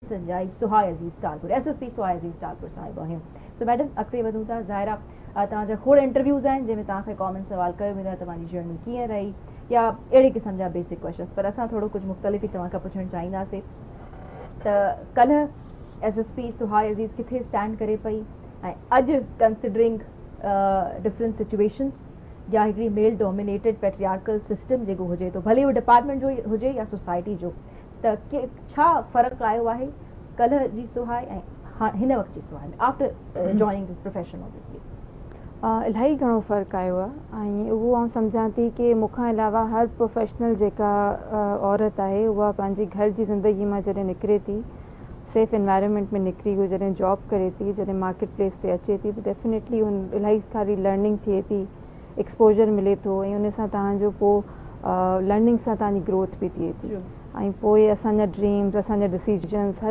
سنجائي Suhai Aziz Talpur, S S P Suhai Aziz Talpur صاحب آهيون. سو madam اڳتي وڌون ٿا. ظاهر آ توهان جا کوڙ انٽرويوز آهن جنهن ۾ توهان کي ڪامن سوال ڪيو ويندو آهي توهان جي جرني ڪيئن رهي يا اهڙي قسم جا بيسڪ ڪويشنز، پر اسان ٿورو ڪجهه مختلف ئي توهان کان پڇڻ چاهينداسين ته ڪلهه S S P Suhai Aziz ڪٿي اسٽينڊ ڪري پئي ۽ اڄ ڪنسيڊرنگ ڊفرنٽ سچويشنز يا هڪڙي ميل ڊومينيٽيڊ پيٽريارڪل سسٽم جيڪو هجي ٿو، ڀلي اهو ڊپارٽمينٽ جو هجي يا سوسائٽي جو، ته ڇا فرق آيو آهي ڪلهه جي سهائي ۽ هن وقت جي سهائي ۾ after joining this profession obviously? الاهي گهڻو فرق آيو آهي ۽ اهو آئون سمجهان ٿي ڪي مون کان علاوه هر پروفيشنل جيڪا عورت آهي اها پنهنجي گهر جي زندگي مان جڏهن نڪري ٿي، سيف انوائرمينٽ ۾ نڪري هو جڏهن جاب ڪري ٿي، جڏهن مارڪيٽ پليس تي اچي ٿي ته ڊيفينيٽلي هن الاهي ساري لرننگ ٿئي ٿي، ايڪسپوجر ملي ٿو ۽ ان سان توهان جو پوء لرننگ سان توهان جي گروٿ به ٿئي ٿي ۽ پوء اسان جا ڊريمز، اسان جا ڊسيزنس هر